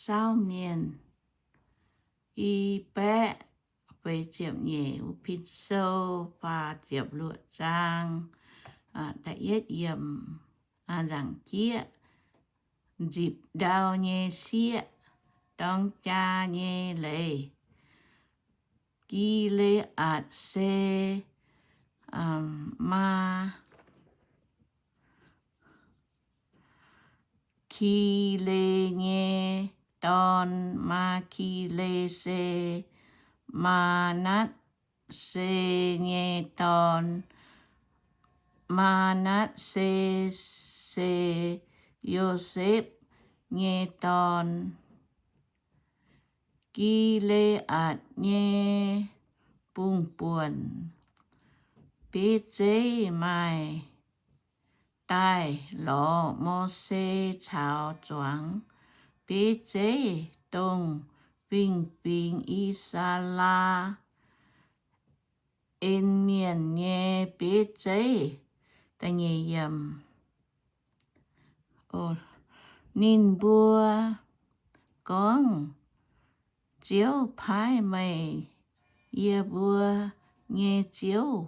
Zaauv Mienh i baeqv feix ziepc nyeic, Pin Sou faah ziepc luoqc zaang, da'yietv yiemc, nzaangc jieqv, nzipc ndau nyei sieqv, dorng jaa nyei leiz. Gi^le^aatc se Maa^ki^le nyei dorn. Maa^ki^le se Maa^natv^se nyei dorn. Maa^natv^se se Yosepv nyei dorn. Gi^le^aatc nyei bungh buonc bieiv zeiv maaih daaih lorz Mose caux zuangx bieiv zeiv, dongh fingx-fingx I^saa^laa^en Mienh nyei bieiv zeiv. Ninh mbuo gorngv, Ziouv paaiv meih, yie mbuo nyei Ziouv,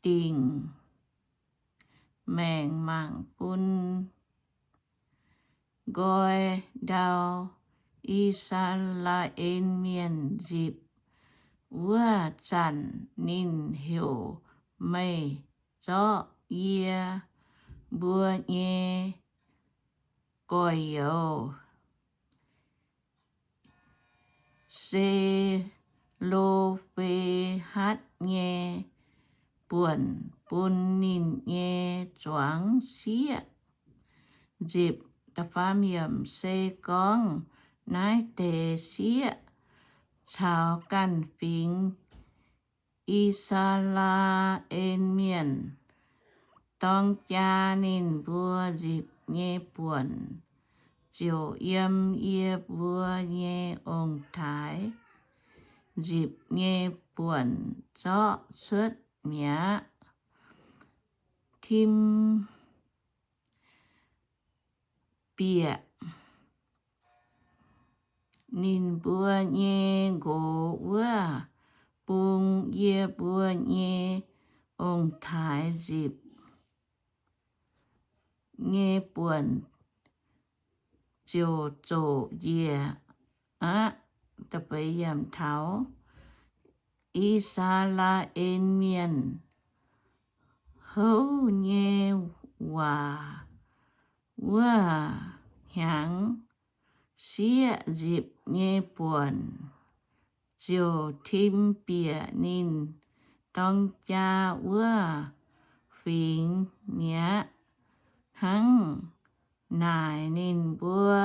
dingc maengc mangc bun nqoi ndau I^saa^laa^en Mienh nzipc. Wuov zanc ninh heuc meih zorqv yie mbuo nyei gorx-youz, Se^lo^fe^hatv, nyei buonc bun ninh nyei zuangx sieqv nzipc. Se gorngv naaiv deix sieqv caux ganh fingx I^saa^laa^en Mienh dorng jaa ninh mbuo nzipc nyei buonc ziouc yiem yie mbuo nyei ong-taaix nzipc nyei buonc zorqv cuotv mi'aqv. Tim bieqc ninh mbuo nyei nqox wuov bung yie mbuo nyei ong-taaix nzipc nyei buonc ziouc zoqc njiec aqv. Taux I^saa^laa^en Mienh houv nyei waac wuov hnyangx, sieqv nzipc nyei buonc ziouc tim bieqc ninh dorng jaa wuov fingx mi'aqv, hnangv naaic ninh mbuo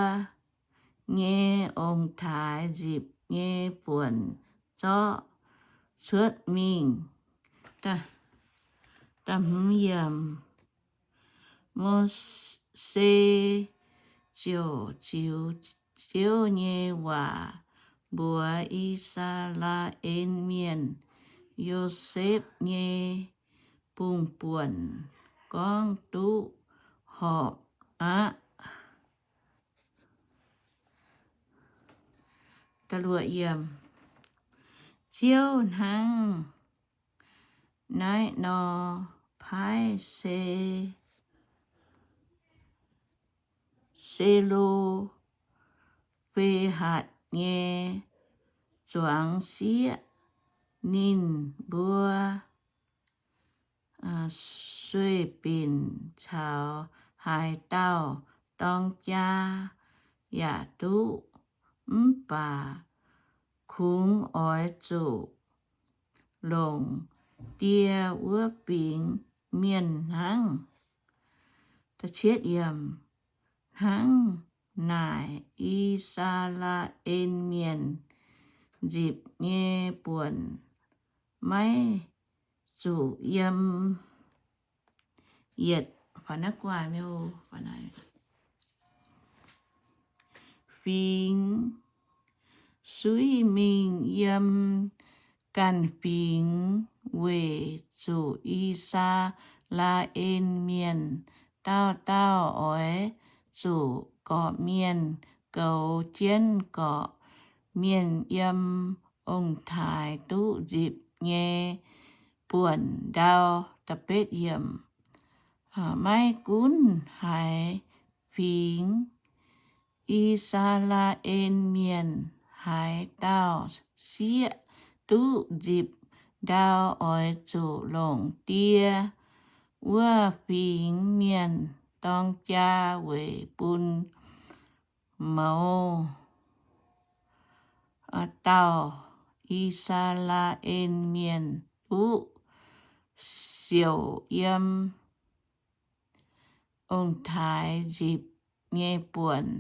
nyei ong-taaix nzipc nyei buonc zorqv cuotv mingh. Mose ziouc ziux Ziouv nyei waac mbuox I^saa^laa^en Mienh, Yosepv nyei bungh buonc gorngv duqv horpc aqv. Ziouv hnangv naaiv nor paaiv Se, Se^lo^fe^hatc nyei zuangx sieqv. Ninh mbuo sueih-binc caux haaix dauh dorng jaa yaac duqv, mv baac kungx oix zuqc longc die wuov fingx mienh hnangv. Hnangv naaic, I^saa^laa^en Mienh nzipc nyei buonc maiv zuqc yiem yietc fingx suiv mingh yiem ganh fingx, weic zuqc I^saa^laa^en Mienh dauh dauh oix zuqc gorqv-mienh goux jienv gorqv mienh yiem ong-taaix duqv nzipc nyei buonc ndau. Maiv gunv haaix fingx, I^saa^laa^en Mienh haaix dauh sieqv duqv nzipc ndau oix zuqc longc die wuov fingx mienh dorng jaa weic bun mouz dauh I^saa^laa^en Mienh duqv siouc yiem ong-taaix nzipc nyei buonc.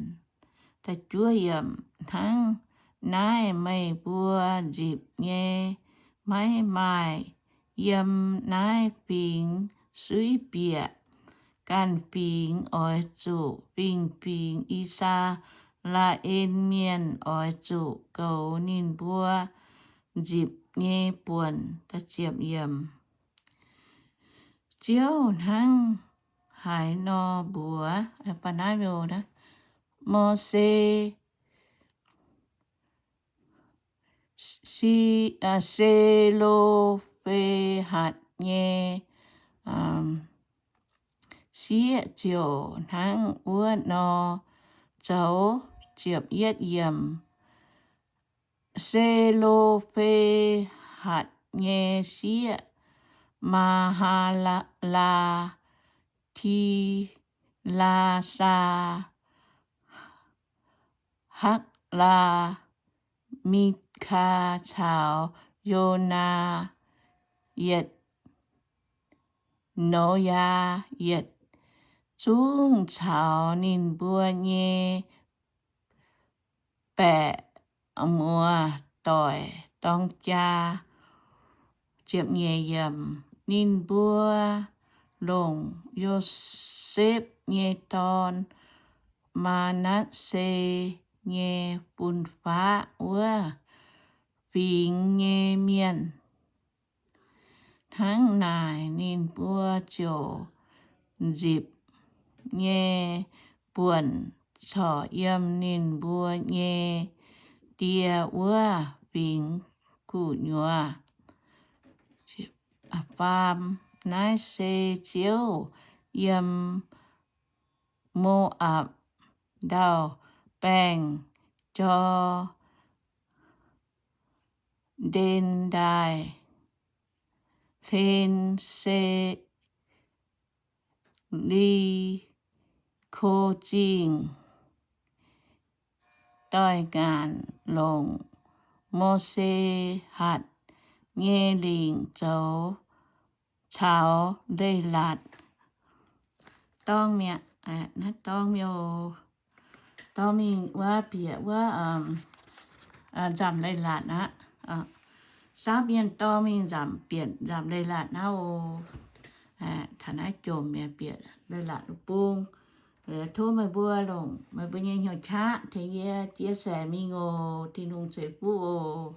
Hnangv naaiv meih mbuo nzipc nyei maiv maaih yiem naaiv fingx suiv bieqc. Ganh fingx oix zuqc fingx-fingx I^saa^laa^en Mienh oix zuqc goux ninh mbuo nzipc nyei buonc. Ziouv hnangv haaix nor mbuox Mose, Se^lo^fe^hatc nyei sieqv ziouc hnangv wuov nor zoux. Se^lo^fe^hatc nyei sieqv, Maa^haa^laa, Ti^laa^saa, Hakv^laa, Mikaa caux Yo^naa, yietc Noyaa, yietc zungv caux ninh mbuo nyei baeqc muoz-doic dorng jaa. Ninh mbuo longc Yosepv nyei dorn, Maa^natv^se, nyei fun-faqv wuov fingx nyei mienh. Hnangv naaic ninh mbuo ziouc nzipc nyei buonc corc yiem ninh mbuo nyei die wuov fingx gu'nyuoz. Faam, naaiv se Ziouv yiem Mo^apc Ndau-Baengh, Jor^ndaen Ndaaih, hlen Se^li^ko Zingh doix-ngaanc longc Mose hatc nyei lingc zoux caux leiz-latc. Dorng mi'aqv, naaiv dorng mi'aqv oc. Dorng mingh wuov bieqc wuov nzamc leiz-latc aqv. Saapv mienh dorng mingh nzamc bieqc nzamc leiz-latc naaiv oc. Taux naaiv jomc mi'aqv, bieqc leiz-latc bung. Tov meih mbuo longc meih mbuo nyei hnyouv-qaqv tengx yie chia sẻ mingh oc. Tin-Hungh ceix fuqv oc.